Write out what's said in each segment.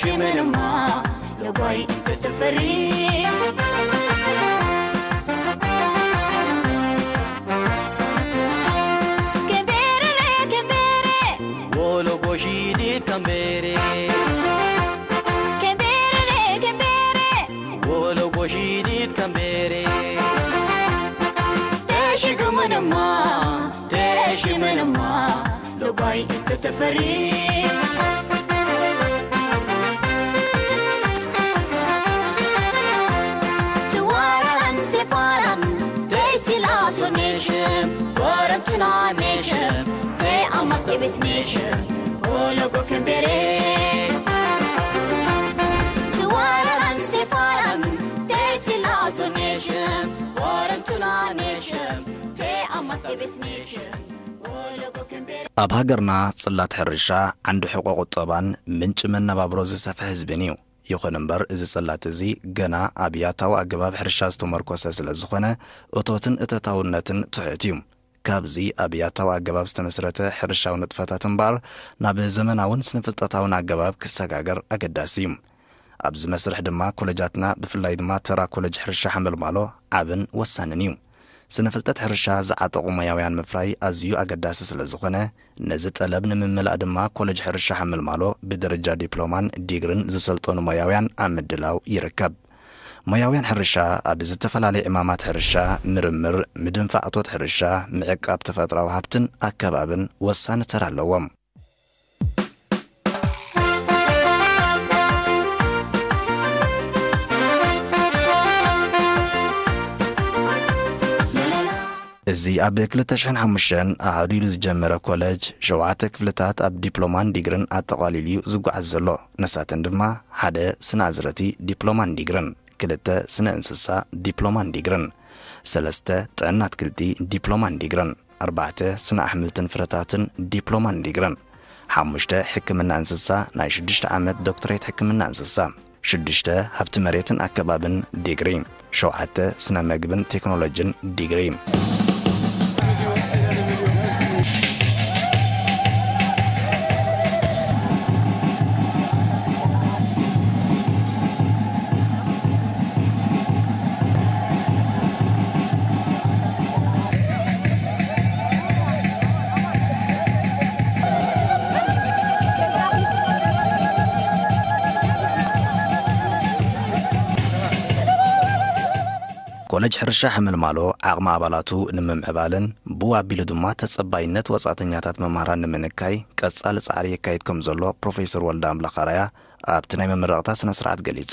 ሽመንማ ለጓይ እንተተፈሪ ከንቤረረ ከንቤረ ወሎ ጎሺዲት ከንቤረ ከንቤረረ ከንቤረ ወሎ ጎሺዲት ከንቤረ ተሽግምንማ ተሽመንማ ለጓይ እንተተፈሪ ትዋረን ሴፋራን ተይሲላሶ ኔሽም ወረንቱና ኔሽም ተይ ኣማቴ ቤስ ኔሽም ኦሎጎ ከንቤሬ ትዋረን ሴፋራን ተይሲላሶ ኔሽም ወረንቱና ኔሽም ተይ ኣማቴ ቤስ ኔሽም ኦሎጎ ከንቤሬ ኣብ ሃገርና ጽላት ሕርሻ ዓንዲ ሕቆ ቁጠባን ምንጪ መነባብሮ ዝሰፍሐ ህዝብን እዩ። ይኹን እምበር፣ እዚ ጽላት እዚ ገና ኣብ ያታዊ ኣገባብ ሕርሻ ዝተመርኮሰ ስለ ዝኾነ፣ እቶትን እተታውነትን ትሑት እዩ። ካብዚ ኣብ ያታዊ ኣገባብ ዝተመስረተ ሕርሻዊ ንጥፈታት እምበኣር፣ ናብ ዘመናውን ስነ-ፍልጠታውን ኣገባብ ክሰጋገር ኣገዳሲ እዩ። ኣብዚ መስርሕ ድማ ኮለጃትና፣ ብፍላይ ድማ ተራ ኮለጅ ሕርሻ ሓመልማሎ፣ ዓብን ወሳንን እዩ። ስነ-ፍልጠት ሕርሻ ዝዓጠቑ ሞያውያን ምፍራይ ኣዝዩ ኣገዳሲ ስለ ዝኾነ፣ ነዚ ጠለብ ንምምላእ ድማ ኮለጅ ሕርሻ ሓመልማሎ ብደረጃ ዲፕሎማን ዲግርን ዝሰልጠኑ ሞያውያን ኣብ ምድላው ይርከብ። ሞያውያን ሕርሻ ኣብ ዝተፈላለዩ ዕማማት ሕርሻ፣ ምርምር፣ ምድንፋዕ እቶት ሕርሻ፣ ምዕቃብ ተፈጥራዊ ሃብትን ኣከባብን ወሳኒ ተራ ኣለዎም። እዚ ኣብ ክልተ ሽሕን ሓሙሽተን ኣሃዱ ኢሉ ዝጀመረ ኮለጅ፣ ሸውዓተ ክፍልታት ኣብ ዲፕሎማን ዲግርን ኣጠቓሊሉ እዩ ዝጓዓዝ ዘሎ። ንሳተን ድማ፣ ሓደ፣ ስነ ኣዝረቲ ዲፕሎማን ዲግርን፣ ክልተ፣ ስነ እንስሳ ዲፕሎማን ዲግርን፣ ሰለስተ፣ ጥዕና ኣትክልቲ ዲፕሎማን ዲግርን፣ ኣርባዕተ፣ ስነ ኣሕምልትን ፍረታትን ዲፕሎማን ዲግርን፣ ሓሙሽተ፣ ሕክምና እንስሳ ናይ ሽዱሽተ ዓመት ዶክትሬት ሕክምና እንስሳ፣ ሽዱሽተ፣ ሃብቲ መሬትን ኣከባብን ዲግሪ፣ ሸውዓተ፣ ስነ መግብን ቴክኖሎጂን ዲግሪ። ኮለጅ ሕርሻ ሓመልማሎ ዓቕሚ ኣባላቱ ንምምዕባልን ብኡ ኣቢሉ ድማ ተጸባይነት ወጻእተኛታት መምህራን ንምንካይ ቀጻሊ ጻዕሪ የካይድ ከም ዘሎ ፕሮፌሰር ወልደ ኣምላኽ ኣርኣያ ኣብቲ ናይ መመረቕታ ስነ ስርዓት ገሊጹ።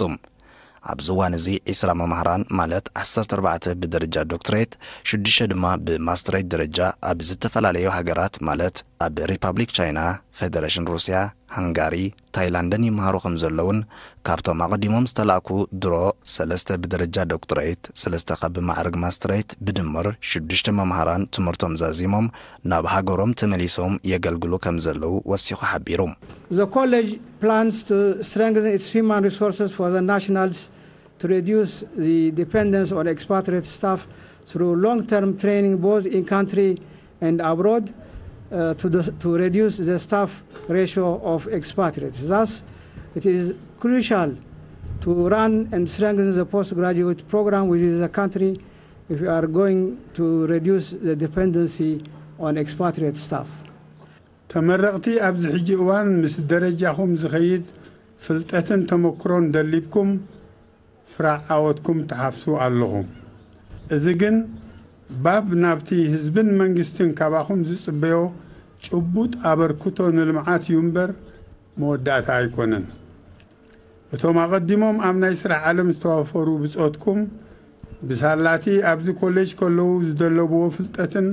ኣብዚ እዋን እዚ ዒስራ መማህራን ማለት ዓሰርተ ኣርባዕተ ብደረጃ ዶክትሬት፣ ሽዱሽተ ድማ ብማስተሬት ደረጃ ኣብ ዝተፈላለዩ ሃገራት ማለት ኣብ ሪፓብሊክ ቻይና፣ ፌደሬሽን ሩስያ፣ ሃንጋሪ፣ ታይላንድን ይመሃሩ ከም ዘለውን ካብቶም ኣቐዲሞም ዝተላእኩ ድሮ ሰለስተ ብደረጃ ዶክትሬት፣ ሰለስተ ካብ ብማዕርግ ማስተሬት ብድምር ሽዱሽተ መማህራን ትምህርቶም ዛዚሞም ናብ ሃገሮም ተመሊሶም የገልግሉ ከም ዘለዉ ወሲኹ ሓቢሩ። The college plans to strengthen its human resources for the nationals to reduce the dependence on expatriate staff through long-term training both in country and abroad uh, to, the, to reduce the staff ratio of expatriates. Thus, it is crucial to run and strengthen the postgraduate program within the country if we are going to reduce the dependency on expatriate staff. ተመረቕቲ ኣብዚ ሕጂ እዋን ምስ ደረጃኹም ዝኸይድ ፍልጠትን ተመክሮን ደሊብኩም ፍራዕ ዓወትኩም ትሓፍሱ ኣለኹም። እዚ ግን ባብ ናብቲ ህዝብን መንግስትን ካባኹም ዝጽበዮ ጭቡጥ ኣበርክቶ ንልምዓት እዩ እምበር መወዳእታ ኣይኮነን። እቶም ኣቐዲሞም ኣብ ናይ ስራሕ ዓለም ዝተዋፈሩ ብጾትኩም ብሳላቲ ኣብዚ ኮሌጅ ከለዉ ዝደለብዎ ፍልጠትን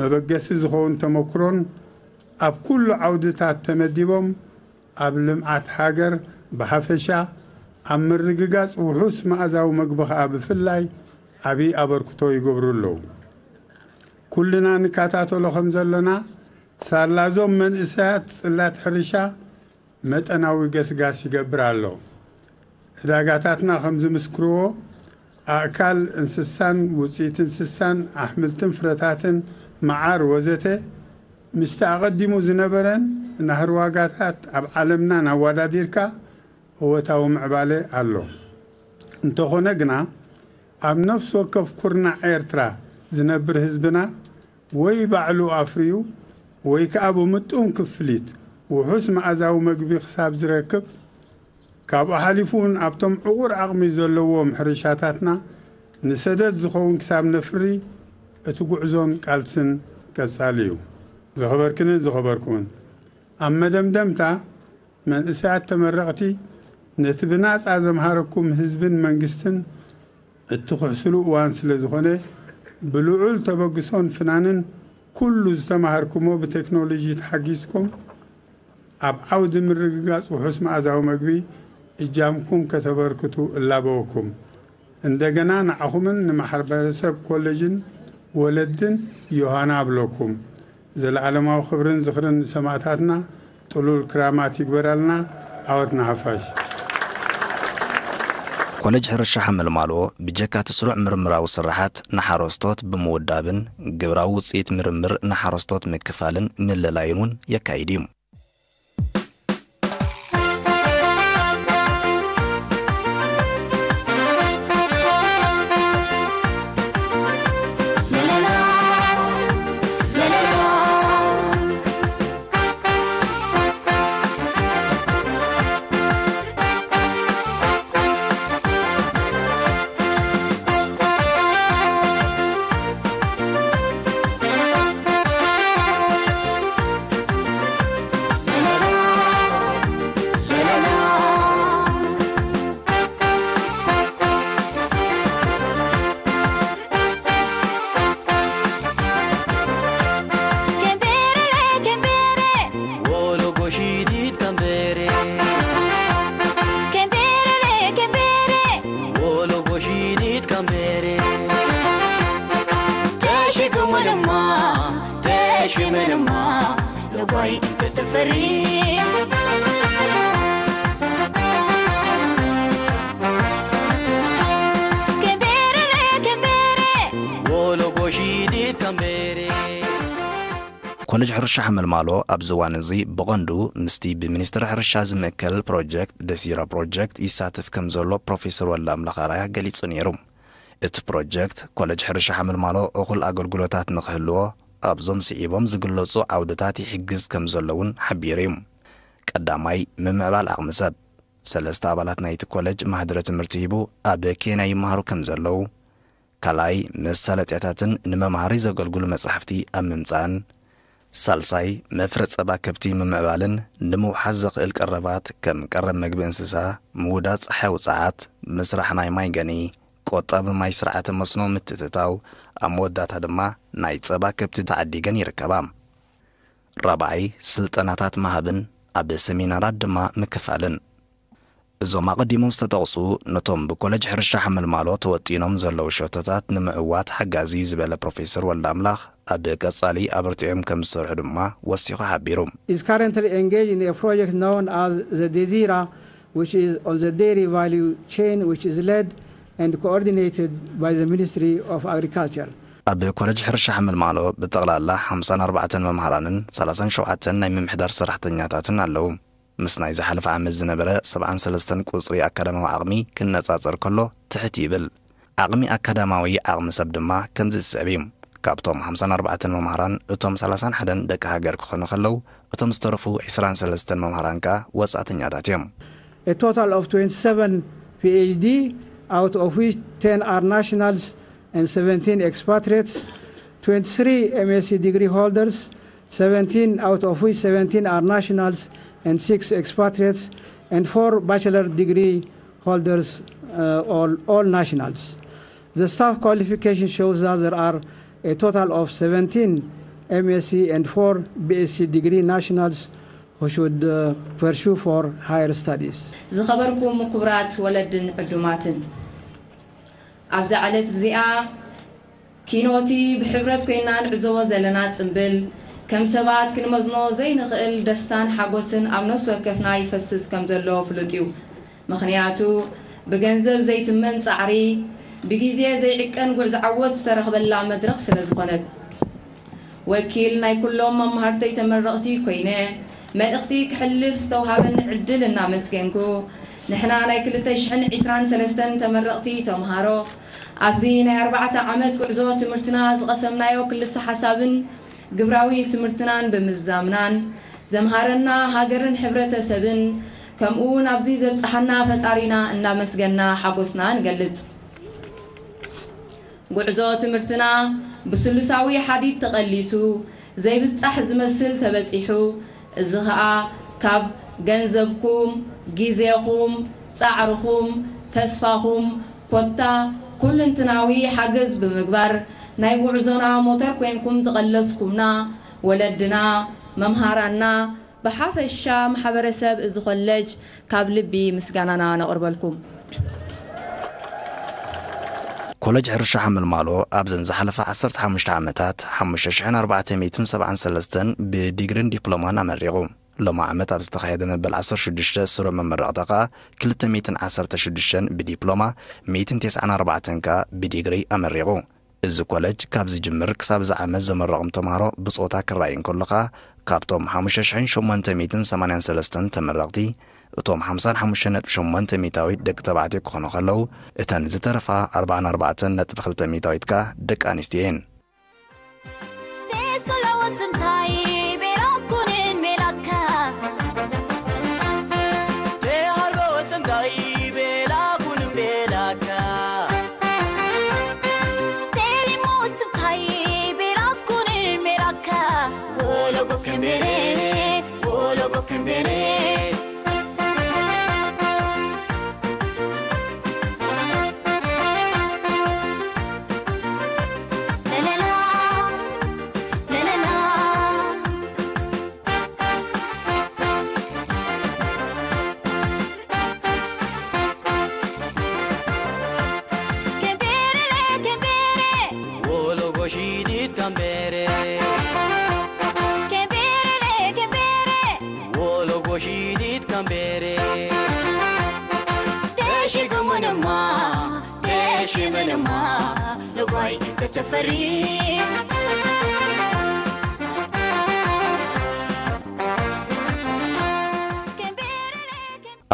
መበገሲ ዝኸውን ተመክሮን ኣብ ኩሉ ዓውድታት ተመዲቦም ኣብ ልምዓት ሃገር ብሓፈሻ ኣብ ምርግጋጽ ውሑስ መኣዛዊ መግቢ ኸኣ ብፍላይ ዓብዪ ኣበርክቶ ይገብሩ ኣለዉ። ኩልና ንከታተሎ ከም ዘለና ሳላዞም መንእሰያት ጽላት ሕርሻ መጠናዊ ገስጋስ ይገብር ኣሎ። ዕዳጋታትና ከም ዝምስክርዎ ኣእካል እንስሳን ውፅኢት እንስሳን ኣሕምልትን ፍረታትን መዓር ወዘተ ምስቲ ኣቐዲሙ ዝነበረን ናህሪ ዋጋታት ኣብ ዓለምናን ኣወዳዲርካ እወታዊ ምዕባለ ኣሎ። እንተኾነ ግና፣ ኣብ ነፍሲ ወከፍ ኩርናዕ ኤርትራ ዝነብር ህዝብና ወይ ባዕሉ ኣፍርዩ ወይ ከኣ ብምጡም ክፍሊት ውሑስ መኣዛዊ መግቢ ክሳብ ዝረክብ፣ ካብኡ ሓሊፉ እውን ኣብቶም ዕቑር ዓቕሚ ዘለዎም ሕርሻታትና ንሰደድ ዝኸውን ክሳብ ነፍሪ እቲ ጉዕዞን ቃልስን ቀጻሊ እዩ። ዝኸበርክንን ዝኸበርኩምን፣ ኣብ መደምደምታ መንእሰያት ተመረቕቲ ነቲ ብናጻ ዘምሃረኩም ህዝብን መንግስትን እትኽሕስሉ እዋን ስለ ዝኾነ፣ ብልዑል ተበግሶን ፍናንን ኩሉ ዝተማሃርኩሞ ብቴክኖሎጂ ተሓጊዝኩም ኣብ ዓውዲ ምርግጋጽ ውሑስ መኣዛዊ መግቢ እጃምኩም ከተበርክቱ እላበወኩም። እንደገና ንዓኹምን ንማሕበረሰብ ኮሌጅን ወለድን ዮሃና ኣብለኩም። ዘለኣለማዊ ክብርን ዝኽርን ንሰማእታትና ጥሉል ክራማት ይግበራልና። ዓወት ንሓፋሽ። ኮለጅ ሕርሻ ሓመልማሎ ብጀካ እቲ ስሩዕ ምርምራዊ ስራሓት ንሓረስቶት ብምውዳብን ግብራዊ ውፅኢት ምርምር ንሓረስቶት ምክፋልን ምልላይን እውን የካይድ እዩ። ኮለጅ ሕርሻ ሓመልማሎ ኣብዚ እዋን እዚ ብቐንዱ ምስቲ ብሚኒስትሪ ሕርሻ ዝምእከል ፕሮጀክት ደሲራ ፕሮጀክት ይሳተፍ ከም ዘሎ ፕሮፌሰር ወልደኣምላኽ ኣርኣያ ገሊጹ ነይሩ። እቲ ፕሮጀክት ኮለጅ ሕርሻ ሓመልማሎ እኹል ኣገልግሎታት ንኽህልዎ ኣብዞም ስዒቦም ዝግለጹ ዓውድታት ይሕግዝ ከም ዘሎ እውን ሓቢሩ እዩ። ቀዳማይ፣ ምምዕባል ዓቕሚ ሰብ። ሰለስተ ኣባላት ናይቲ ኮለጅ ማህደረ ትምህርቲ ሂቡ ኣብ ኬንያ ይመሃሩ ከም ዘለዉ፣ ካልኣይ፣ መሳለጥያታትን ንመምሃሪ ዘገልግሉ መጻሕፍቲ ኣብ ምምጻእን፣ ሳልሳይ፣ መፍረ ጸባ ከብቲ ምምዕባልን ንምውሓዝ ዘኽእል ቀረባት ከም ቀረብ መግቢ እንስሳ፣ ምውዳድ ጸሓይ ውጽዓት፣ ምስራሕ ናይ ማይ ገኒ፣ ቆጣቢ ማይ ስርዓተ መስኖ ምትእትታው፣ ኣብ መወዳእታ ድማ ናይ ጸባ ከብቲ ተዓዲገን ይርከባ። ራብዓይ፣ ስልጠናታት ምሃብን ኣብ ሰሚናራት ድማ ምክፋልን። እዞም ኣቐዲሞም ዝተጠቕሱ ነቶም ብኮለጅ ሕርሻ ሓመልማሎ ተወጢኖም ዘለዉ ሸቶታት ንምዕዋት ሓጋዚ እዩ ዝበለ ፕሮፌሰር ወልደኣምላኽ፣ ኣብ ቀጻሊ ኣበርቲዖም ከም ዝሰርሑ ድማ ወሲኹ ሓቢሩ። is currently engaged in a project known as the Desira, which is on the dairy value chain, which is led and coordinated by the Ministry of Agriculture. ኣብ ኮለጅ ሕርሻ ሓመልማሎ ብጠቕላላ ሓምሳን ኣርባዕተን መምሃራንን ሰላሳን ሸውዓተን ናይ ምምሕዳር ሰራሕተኛታትን ኣለዉ። ምስ ናይ ዝሓለፈ ዓመት ዝነበረ ሰብዓን ሰለስተን ቁጽሪ ኣካዳማዊ ዓቕሚ ክነጻጸር ከሎ ትሕት ይብል። ዓቕሚ ኣካዳማዊ ዓቕሚ ሰብ ድማ ከምዚ ዝስዕብ እዩ። ካብቶም ሓምሳን ኣርባዕተን መምሃራን እቶም ሰላሳን ሓደን ደቂ ሃገር ክኾኑ ከለዉ፣ እቶም ዝተረፉ ዕስራን ሰለስተን መምሃራን ከኣ ወጻእተኛታት እዮም። A total of twenty-seven PhD, out of which ten are nationals and seventeen expatriates, twenty-three MSc degree holders, seventeen, out of which seventeen are nationals and six expatriates, and four bachelor degree holders, uh, all, all nationals. The staff qualification shows that there are a total of seventeen MSc and four BSc degree nationals who should, uh, pursue for higher studies. ዝኸበርኩም ክቡራት ወለድን ዕዱማትን፣ ኣብዛ ዕለት እዚኣ ኪኖቲ ብሕብረት ኮይና ንዕዘቦ ዘለና ጽምብል፣ ከም ሰባት ክንመዝኖ ዘይንኽእል ደስታን ሓጎስን ኣብ ነፍሲ ወከፍና ይፈስስ ከም ዘሎ ፍሉጥ እዩ። ምኽንያቱ፣ ብገንዘብ ዘይትመን ጻዕሪ፣ ብግዜ ዘይዕቀን ጉዕዞ ዓወት ዝተረኽበላ መድረኽ ስለ ዝኾነት። ወኪል ናይ ኩሎም መማህርተይ ተመረቕቲ ኮይነ፣ መልእኽቲ ክሕልፍ ዝተውሃበኒ ዕድል እናመስገንኩ፣ ንሕና ናይ ክልተ ሽሕን ዕስራን ሰለስተን ተመረቕቲ ተምሃሮ፣ ኣብዚ ናይ ኣርባዕተ ዓመት ጉዕዞ ትምህርትና ዝቐሰምናዮ ክልሰ ሓሳብን ግብራዊ ትምህርትናን ብምዝዛምናን፣ ዘምሃረና ሃገርን ሕብረተሰብን፣ ከምኡውን ኣብዚ ዘብጽሓና ፈጣሪና እናመስገና ሓጎስና ንገልጽ። ጉዕዞ ትምህርትና ብስሉሳዊ ሓዲድ ተቐሊሱ፣ ዘይብጻሕ ዝመስል ተበጺሑ፣ እዚ ኸኣ ካብ ገንዘብኩም፣ ግዜኹም፣ ጻዕርኹም፣ ተስፋኹም፣ ኮታ ኩልንትናዊ ሓገዝ ብምግባር፣ ናይ ጉዕዞና ሞተር ኮይንኩም ዝቐለስኩምና ወለድና፣ መምሃራንና፣ ብሓፈሻ ማሕበረሰብ እዚ ኮለጅ ካብ ልቢ ምስጋናና ነቕርበልኩም። ኮለጅ ሕርሻ ሓመልማሎ ኣብዘን ዝሓለፋ ዓሰርተ ሓሙሽተ ዓመታት ሓሙሽተ ሽሕን ኣርባዕተ ሚእትን ሰብዓን ሰለስተን ብዲግሪን ዲፕሎማን ኣመሪቑ። ሎሚ ዓመት ኣብ ዝተኻየደ መበል ዓሰርተ ሽዱሽተ ስሩዕ መመረቕታ ከኣ ክልተ ሚእትን ዓሰርተ ሽዱሽተን ብዲፕሎማ፣ ሚእትን ተስዓን ኣርባዕተን ከኣ ብዲግሪ ኣመሪቑ። እዚ ኮለጅ ካብ ዝጅምር ክሳብ እዚ ዓመት ዘመረቖም ተምሃሮ ብጾታ ክረኣይ እንከሎ ከኣ፣ ካብቶም ሓሙሽተ ሽሕን ሸሞንተ ሚእትን ሰማንያን ሰለስተን ተመረቕቲ፣ እቶም ሓምሳን ሓሙሽተን ነጥቢ ሸሞንተ ሚእታዊት ደቂ ተባዕትዮ ክኾኑ ከለዉ፣ እተን ዝተረፋ ኣርባዓን ኣርባዕተን ነጥቢ ክልተ ሚእታዊት ከኣ ደቂ ኣንስትዮ እየን።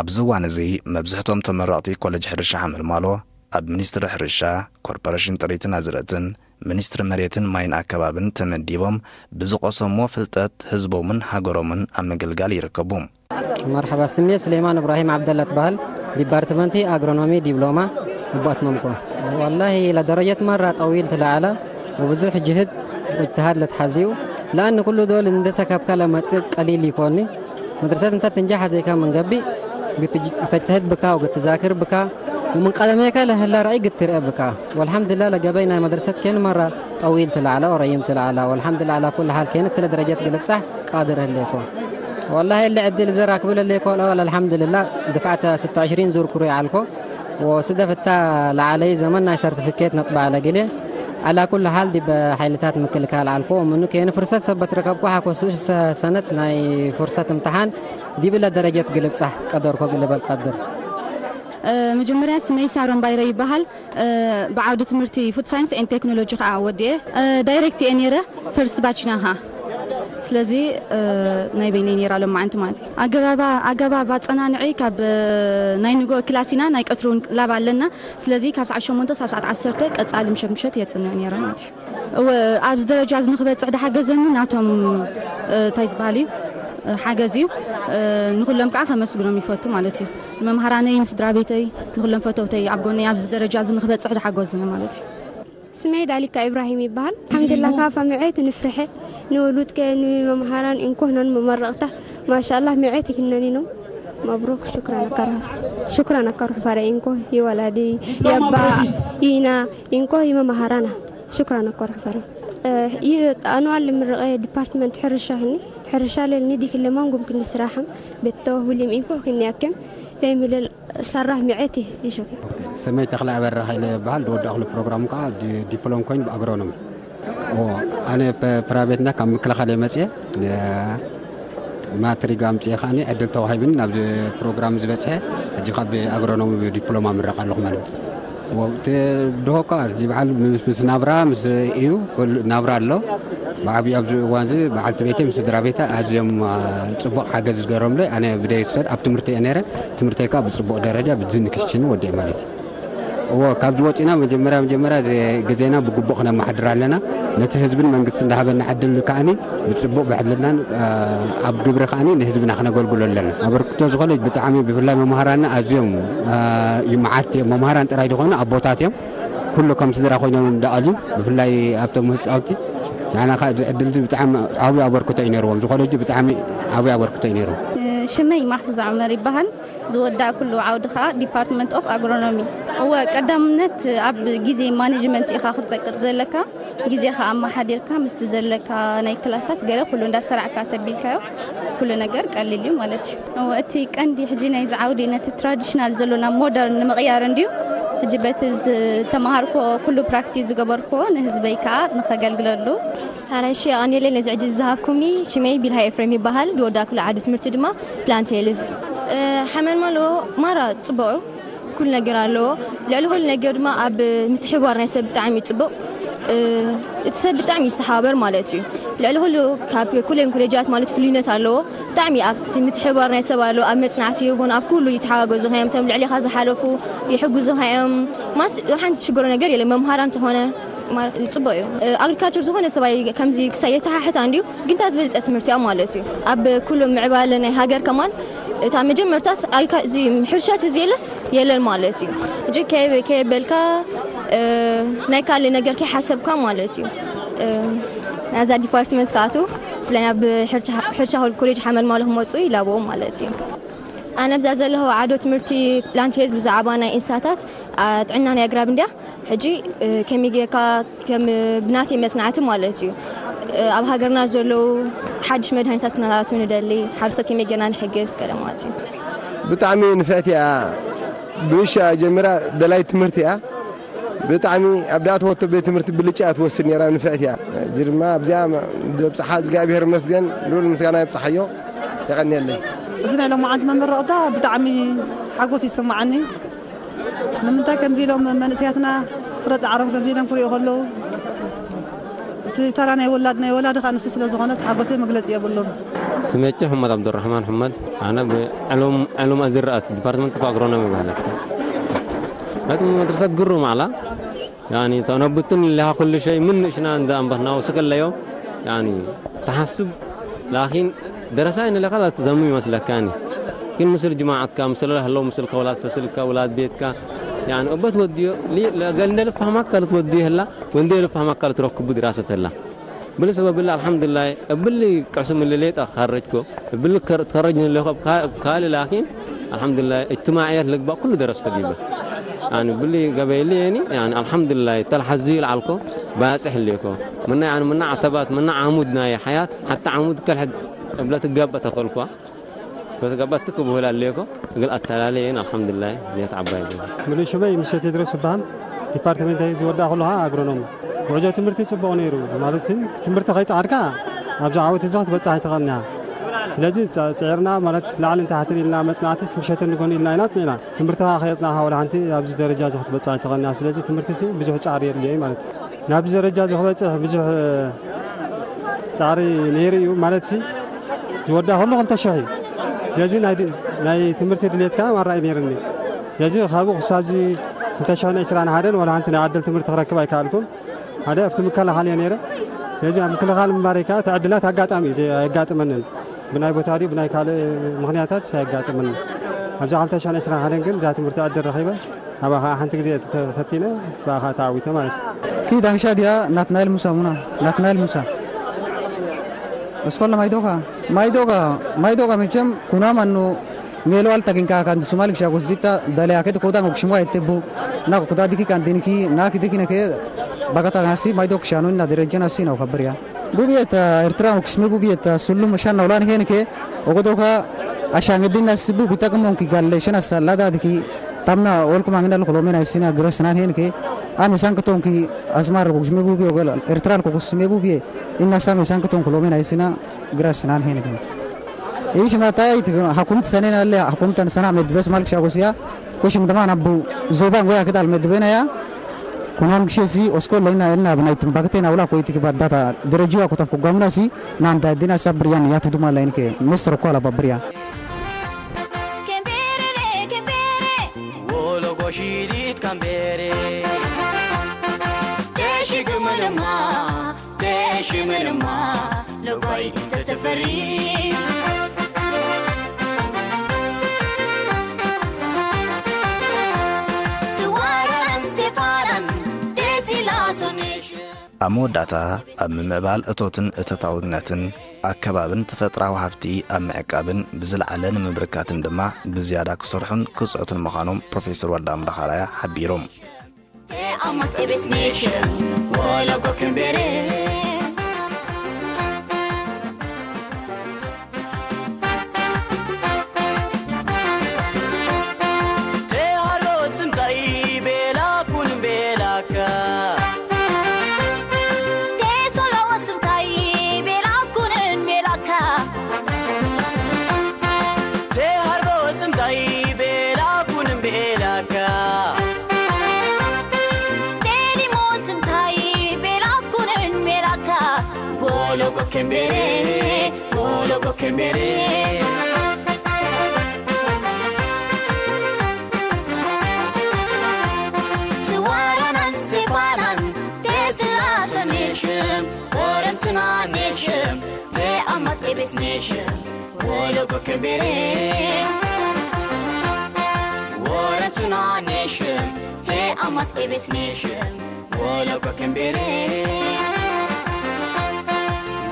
ኣብዚ እዋን እዚ መብዝሕቶም ተመረቕቲ ኮለጅ ሕርሻ ሓመልማሎ ኣብ ሚኒስትሪ ሕርሻ፣ ኮርፖሬሽን ጥሪትን ኣዝርእትን፣ ሚኒስትሪ መሬትን ማይን ኣከባብን ተመዲቦም ብዝቐሰምዎ ፍልጠት ህዝቦምን ሃገሮምን ኣብ ምግልጋል ይርከቡ። مرحبا، ስሜ ስሌማን እብራሂም ዓብደላ ትበሃል። ዲፓርትመንቲ ኣግሮኖሚ ዲፕሎማ እቦ ኣትመምኩ። والله ለደረጀት መራ ጠዊል ትለዓላ ወብዙሕ ጅህድ እጅትሃድ ለትሓዝዩ ለኣን ኩሉ ዶል እንደሰከብካ ለመጽእ ቀሊል ይኮኒ። መድረሰት እንተ ትንጃሕ ሐዘይካ መንገቢ ግተጅተህድ ብካ ወግትዛክር ብካ ومن ቀደሜከ ለህላ ራእይ ግትርአ ብካ። والحمد لله ለገበይ ናይ መድረሰት ኬን መራ ጠዊል ትለዓላ ወረይም ትለዓላ። والحمد لله على كل حال ኬን እትለ ደረጀት ግልብጻሕ ቃድር ህሌኮ። والله እሊ ዕድል እዚ ራክቡ ለሌኮ ለወል الحمد لله ድፍዓት ስተ ዕሽሪን ዙር ኩሩ ይዓልኮ። ወስደፍታ ለዓለይ ዘመን ናይ ሰርቲፊኬት ነጥባ ለግሌ على كل حال ዲበ ሓይልታት ምክልካል ዓልኮ ምኑ ኬን ፍርሰት ሰበት ረከብኮ ሓኮ ስኡሽ ሰነት ናይ ፍርሰት እምትሓን ዲብለ ደረጀት ግልብጻሕ ቀደርኮ ግልበል ቀድር። መጀመርያ ስመይ ሳሮን ባይረ ይበሃል። ብዓውዲ ትምህርቲ ፉድ ሳይንስ ኤንድ ቴክኖሎጂ ከዓ ወዲኤ ዳይሬክት እየ ነይረ ፈርስት ባችና ከዓ። ስለዚ ናይ በይነይ ነይራ ሎም መዓንቲ ማለት እዩ። ኣገባባ ኣገባብ ኣጸናንዒ ካብ ናይ ንጎ ክላሲና ናይ ቀትሪ እውን ላብ ኣለና። ስለዚ ካብ ሰዓት ሸሞንተ ሳብ ሰዓት ዓሰርተ ቀጻሊ ምሸት ምሸት የጽንዕ ነይረ ማለት እዩ። እወ ኣብዚ ደረጃ እዚ ንክበጽሕ ድሓገዘኒ ናቶም እንታይ ዝበሃል እዩ ሓገዝ እዩ። ንኩሎም ከዓ ከመስግኖም ይፈቱ ማለት እዩ። ንመምሃራነይ፣ ንስድራ ቤተይ፣ ንኩሎም ፈተውተይ ኣብ ጎነይ ኣብዚ ደረጃ እዚ ንክበጽሕ ድሓገዙኒ ማለት እዩ። ስመይ ዳሊካ ኢብራሂም ይበሃል። الحمد لله ካፋ ምዕት ንፍርሐ ንውሉድከ ንመምሃራን እንኮህኖን መመረቕታ ማሻ الله ምዕት ይክነኒ ነው። مبروك شكرا أكره شكرا أكره فرع إنكو يولدي يبا إينا إنكو يممهرانا شكرا أكره فرع. أنوال المرقية ديبارتمنت حرشة هني حرشة للندي كل ما نقوم كنا سراحم بالتوه واليم إنكو كنا يكم تيمل ሰራሕ ሚዕቲ ይሽኩ። ስመይ ተኽለ ኣበራ ሃይለ ይበሃል። ዝወዳእኹሉ ፕሮግራም ከዓ ዲፕሎም ኮይኑ ብኣግሮኖሚ። ኣነ ፕራይቬትና ካብ ምክልኻል እየ መፅየ። ማትሪክ ኣምፅየ ከዓ ዕድል ተዋሂብኒ ናብዚ ፕሮግራም ዝበፅሐ። ሕጂ ካብ ኣግሮኖሚ ብዲፕሎማ ምረቕ ኣለኹ ማለት እዩ። ወቅቲ ድሆ እኳ እዚ በዓል ምስ ምስ ናብራ ምስ እዩ፣ ኩሉ ናብራ ኣሎ። ብዓብዩ ኣብዚ እዋን እዚ በዓልቲ ቤተይ ምስ ስድራ ቤታ ኣዝዮም፣ አ፣ ጽቡቕ ሓገዝ ዝገረምለ። ኣነ ብደይ ሰድ ኣብ ትምህርቲ እየ ነይረ። ትምህርተይ ከዓ ብጽቡቕ ደረጃ ብዝን ክሽን ወዲእ ማለት እዩ። እዎ፣ ካብዚ ወፂና መጀመርያ መጀመርያ እዚ ግዜና ብግቡእ ክነመሓድር ኣለና። ነቲ ህዝብን መንግስትን ዝሃበና ዕድል ከዓኒ ብፅቡቅ ብሕልናን፣ አ፣ ኣብ ግብሪ ከዓኒ ንህዝብና ክነገልግሎ ኣለና። ኣበርክቶ እዚ ኮሌጅ ብጣዕሚ ብፍላይ መምሃራንና ኣዝዮም፣ አ፣ ይመዓርቲ እዮም። መምሃራን ጥራይ ዝኾኑ ኣቦታት እዮም። ኩሉ ከም ስድራ ኮይኖም እዮም ደኣልዩ። ብፍላይ ኣብቶም ህፃውንቲ ንዓና ከዓ እዚ ዕድል እዚ ብጣዕሚ ዓብዪ ኣበርክቶ እዩ ነይርዎም። እዚ ኮሌጅ ብጣዕሚ ዓብዪ ኣበርክቶ እዩ ነይርዎም። ሽመይ ማሕፉዝ ዑመር ይበሃል። ዝወዳእኩሉ ዓውዲ ከዓ ዲፓርትመንት ኦፍ ኣግሮኖሚ። እወ፣ ቀዳምነት ኣብ ግዜ ማኔጅመንት ኢኻ ክትጸቅጥ ዘለካ። ግዜኻ ኣመሓዲርካ ምስቲ ዘለካ ናይ ክላሳት ገለ ኩሉ እንዳሰራዕካ ተቢልካዮ ኩሉ ነገር ቀሊል እዩ ማለት እዩ። እወ፣ እቲ ቀንዲ ሕጂ ናይዚ ዓውዲ ነቲ ትራዲሽናል ዘሎ ናብ ሞደርን ንምቕያር እንድዩ። ሕጂ በቲ ዝተመሃርኮ ኩሉ ፕራክቲስ ዝገበርኮ ንህዝበይ ከዓ ንኸገልግለሉ። ኣራይሽ የቐንየለይ ነዚ ዕድል ዝሃብኩምኒ። ሽመይ ቢልሃ ኤፍሬም ይበሃል። ዝወዳእኩሉ ዓውዲ ትምህርቲ ድማ ፕላንት ሄልዝ። እ፣ ሓመልማሎ ማራ ጽቡቕ እዩ። ኩሉ ነገር ኣለዎ። ልዕሊ ኩሉ ነገር ድማ ኣብ ምትሕብባር ናይ ሰብ ብጣዕሚ እዩ ጽቡቕ። እ፣ እቲ ሰብ ብጣዕሚ ይስተሓባበር ማለት እዩ። ልዕሊ ኩሉ ካብ ኩለን ኮሌጃት ማለት ፍሉይነት ኣለዎ። ብጣዕሚ ኣብቲ ምትሕብባር ናይ ሰብ ኣለዎ። ኣብ መጽናዕቲ ይኹን ኣብ ኩሉ ይተሓጋገዙ እዮም። እቶም ልዕሊኻ ዝሓለፉ ይሕግዙኻ እዮም። ማስ ሓንቲ ትሽግሮ ነገር የለን። መምሃራን ተኾነ ማር-፣ ጽቡቕ እዩ። እ፣ ኣግሪካልቸር ዝኾነ ሰብኣይ ከምዚ ክሳይ የተሓሕት እንድዩ፣ ግን እታ ዝበለጸ ትምህርቲ እያ ማለት እዩ። ኣብ ኩሉ ምዕባለ ናይ ሃገር ከማን እታ መጀመርታስ ኣግሪካ-፣ እዚ ሕርሻ ተዘየለስ የለን ማለት እዩ። ሕጂ ከይ-፣ ከየበልካ፣ እ፣ ናይ ካልእ ነገር ከይሓሰብካ ማለት እዩ። እ፣ ናዛ ዲፓርትመንት ክኣትዉ፣ ብፍላይ ናብ ሕርሻ፣ ሕርሻ ኮሌጅ ሓመልማሎ ክመጹ ይላበዎም ማለት እዩ። ኣነ ኣብዛ ዘለኹ ዓዶ ትምህርቲ ፕላንት ሄልዝ ብዛዕባ ናይ እንስሳታት፣ ኣ፣ ጥዕና ናይ ኣግራብ እንድያ። ሕጂ፣ እ፣ ከመይ ጌርካ ከም ብናተይ መጽናዕቲ ማለት እዩ፣ እ፣ ኣብ ሃገርና ዘለዉ ሓድሽ መድሃኒታት ክነኣቱ ንደሊ፣ ሓረስቶት ከመይ ጌርና ንሕግዝ ገለ ማለት እዩ። ብጣዕሚ ንፍዕቲ እያ። ብንሻ ጀሚራ ደላይ ትምህርቲ እያ። ብጣዕሚ ኣብ ዳእተወቶ ቤት ትምህርቲ ብልጫ እያ ትወስድ ነይራ፣ ንፍዕቲ እያ። እዚ ድማ ኣብዚኣ ዘብጽሓ እግዚኣብሔር ይመስገን፣ ልዑል ምስጋና የብጽሓዮ። የቐንየለይ። እዚ ናይ ሎማዓንቲ መመረቕታ ብጣዕሚ ሓጎስ ይስምዓኒ። ንምንታይ ከምዚ ኢሎም መንእሰያትና ፍረ ጻዕሮም ከምዚ ኢሎም ክሪኡ ከለዉ፣ እቲ ተራ ናይ ወላድ፣ ናይ ወላዲ ከኣ ንሱ ስለ ዝኾነስ ሓጎሰይ መግለጺ የብሉን። ስሜ ጭ ሕመድ ኣብዱራሕማን ሕመድ፣ ኣነ ብዕሉም፣ ዕሉም ኣዝርኣት ዲፓርትመንት ኦፍ ኣግሮኖሚ ይበሃል። ናቱ መድረሰት ግሩ ማዕላ፣ ያኒ ተነቡትን ለሃ ኩሉ ሸይ ምን ንእሽና እንደ ኣንበትና ወስከለዮ፣ ያኒ ተሓስብ ላኪን ደረሳይ ንለኻ ላ ተዘሙ ይመስለካኒ። ግን ምስል ጅማዓትካ፣ ምስል ለህለው፣ ምስል ከውላት ፈስልካ፣ ውላት ቤትካ፣ ያኒ እበት ወድዮ፣ ሊ-፣ ለገል እንደ ልፋህማካ ልትወድዮ ህላ፣ ወንደ ልፋህማካ ልትረክቡ ድራሰት ህላ። ብሊ ሰበብ ብሊ ኣልሓምዱሊላህ፣ እብሊ ቅዕስም እሊ ሌጣ ካረጅኮ፣ እብሊ ከር-፣ ትከረጅ ንለኮ፣ እብ ካ-፣ እብ ካልእ ላኪን፣ ኣልሓምዱሊላህ፣ እጅትማዕያት ልግባእ ኩሉ ደረስኮ ዲበ። ያኒ ብሊ ገበይሊ የኒ፣ ያኒ ኣልሓምዱሊላህ፣ ተልሓዙ ይልዓልኮ፣ ባጽሕ ሌኮ። ምና ያኒ ምና ዓተባት፣ ምና ዓሙድ ናይ ሓያት፣ ሓታ ዓሙድ ከልሐድ እብለ ትጋበእ ተኸልኳ። በተጋባት ትክብህል ኣለኮ፣ እግል ኣተላለየን ኣልሓምዱሊላህ፣ ዚያት ዓባይ። ምሉእ ሽመይ ምሸት ቴድሮስ ይበሃል። ዲፓርትመንተይ ዝወዳእኩሉ ኸዓ ኣግሮኖም። ጉዕዞ ትምህርቲ ጽቡቕ ነይሩ። ማለት ትምህርቲ ከይጸዓድካ ኣብዚ ዓወት እዚ ክትበጽሕ ኣይትኽእልን ኢኻ። ስለዚ ጸ-፣ ጽዒርና ማለት ላዕልን ታሕትን ኢልና መጽናዕትስ ምሸትን ንጎኒ ኢልና ኢና ጽኒዕና። ትምህርቲ ኸዓ ከየጽናዕካ ወላ ሓንቲ ኣብዚ ደረጃ እዚ ክትበጽሕ ኣይትኽእልን ኢኻ። ስለዚ ትምህርቲሲ ብዙሕ ጻዕሪ የድልዮ እዩ ማለት እዩ። ናብዚ ደረጃ እዚ ክበጽሕ ብዙሕ ጻዕሪ ነይሩ እዩ። ማለትሲ ዝወዳእኩሉ ክልተ ሽሕ እዩ። ስለዚ ናይ ድ-፣ ናይ ትምህርቲ ድሌት ከኣ ማራ እዩ ነይሩኒ። ስለዚ ካብኡ ክሳብዚ ክልተ ሽሕን ዕስራን ሓደን ዋላ ሓንቲ ናይ ዕድል ትምህርቲ ክረክብ ኣይከኣልኩን። ሓደ ኣብቲ ምክልኻል እየ ነይረ። ስለዚ ኣብ ምክልኻል ምንባረይ ከኣ እቲ ዕድላት ኣጋጣሚ እዩ ዘ-፣ ኣየጋጥመንን። ብናይ ቦታ ድዩ ብናይ ካልእ ምኽንያታት ኣየጋጥመንን። ኣብዛ ክልተ ሽሕን ዕስራን ሓደን ግን እዛ ትምህርቲ ዕድል ረኺበ። ኣባኻ ሓንቲ ግዜ ተፈቲነ፣ ብኣኻ ተዓዊተ ማለት እዩ። ኪ ዳንሻ ድያ ናትናኤል ሙሳ ሙና? ናትናኤል ሙሳ። እስኮላ ማይዶጋ፣ ማይዶጋ፣ ማይዶጋ መቸም ኩና ማኑ ኔሎ ኣልታ ጊንካ ካንድ ሱማል ግሻ ጎስዲታ ዳሊያ ከት ኮታ ጎክሽሞ አይተቡ። ናኮ ኩዳ ዲኪ ካንዲንኪ፣ ናኪ ዲኪ ነከ ባጋታ ጋሲ ማይዶግ ሻኖ እና ደረጃ ናሲ ነው ከብርያ። ቡብየት ኤርትራ መኩስሚ ቡብየት ሱሉም ሻን ናውላን ሄንከ ኦጎዶካ ኣሻንግዲና ስቡ ቢጠቅሞንኪ ጋለ ሸን ኣሳላዳ ድኪ ታምና ኦልኩም አንግና ለኩሎሜና ሲና ግረስናን ሄንከ ኣሚ ሳንክቶንኪ ኣዝማር መኩስሚ ቡብየ ኦገል ኤርትራን ኮኩስሚ ቡብየ እና ሳሚ ሳንክቶን ኩሎሜና ሲና ግረስናን ሄንከ ኢሽ ማታይ ሐኩምት ሰኔን አለ ሐኩምተን ሰና መድበስ ማልክ ሻጎስያ Koshim dama na bu zoban goya kedal med bena ya. Kunam kishesi oskol lena enna bena itim bakte na ula ko iti kibat data derejiwa kutaf ko gamna si nam da dina sabriyan ya tuduma lain ke mestro kola babriya. Kembere le kembere. Wolo goshidit kambere. Teshi gumanama. Teshi manama. Lobai teteferi. Tuwaran sefaran. Tesi la sonesh. ኣብ መወዳእታ ኣብ ምምዕባል እቶትን እተታውነትን ኣከባብን ተፈጥራዊ ሃብቲ ኣብ ምዕቃብን ብዝለዓለ ንምብርካትን ድማ ብዝያዳ ክሰርሑን ክጽዕቱን ምዃኖም ፕሮፌሰር ወልደ ኣምላኽ ኣርኣያ ሓቢሮም። Te amat ebes nation, wala go kembere. Te haro simtai bela kun belaka. Te solo simtai bela kun belaka. Te haro simtai bela kun belaka. Te limo simtai bela kun belaka. Bolo go kembere, bolo go kembere. Tuwaranan sepanan, te silaso nishim, orantuna nishim, te amat ebis nishim, wolo go kembere. Orantuna nishim, te amat ebis nishim, wolo go kembere.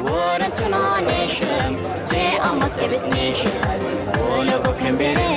Wara tuna nation, te amat ebis nation. Wala go kembere.